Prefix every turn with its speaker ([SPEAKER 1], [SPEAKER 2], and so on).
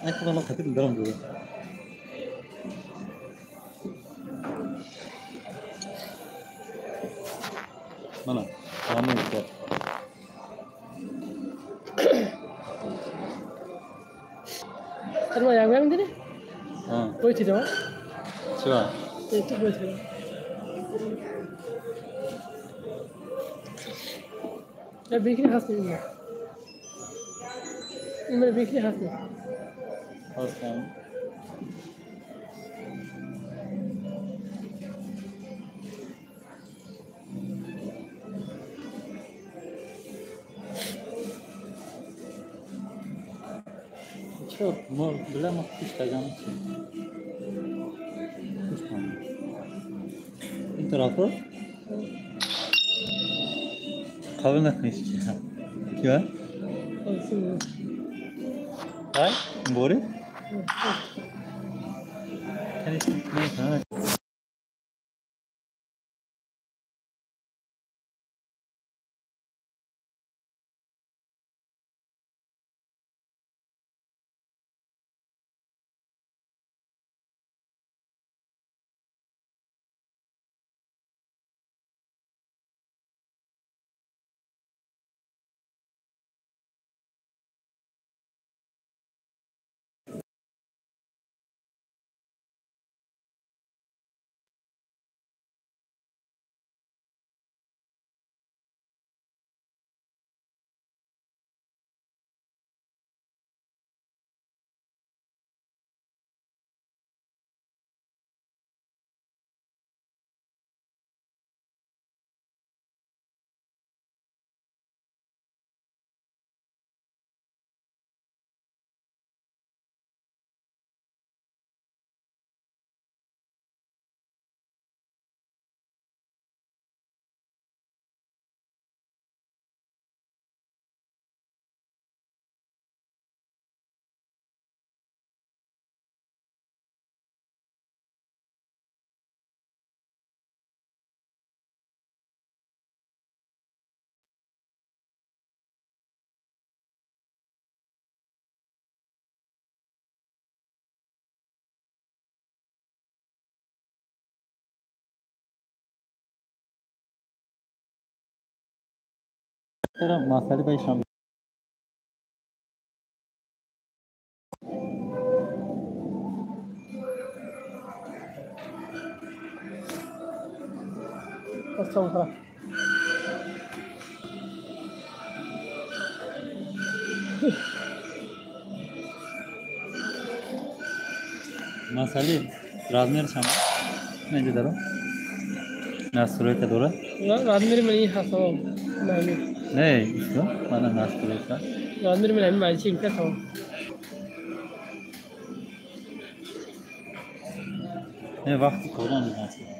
[SPEAKER 1] Ай, хатир даром дора. Мана, ҳамин кор.
[SPEAKER 2] Ма як мегам диди?
[SPEAKER 1] А.
[SPEAKER 2] Бой тидо?
[SPEAKER 1] Чӣ?
[SPEAKER 2] Ту бой тидо. Я бикри ҳаст ин. Ин бикри ҳаст.
[SPEAKER 1] Ҳастам. Чё, бля, мо куштагам чи? Куштам. Ин тарафо? Қабул накуниш чи? Кива? Ай, бори? Конечно, не. Масъали ба ишон.
[SPEAKER 2] Ассалому.
[SPEAKER 1] Масъали размер шама? Менҷа даро? Настройка дора?
[SPEAKER 2] Размери ман ин ҳаст.
[SPEAKER 1] Не, исто, мана настройка.
[SPEAKER 2] Размери ман ҳамин майчи имка савол.
[SPEAKER 1] Не, вақти корон настройка.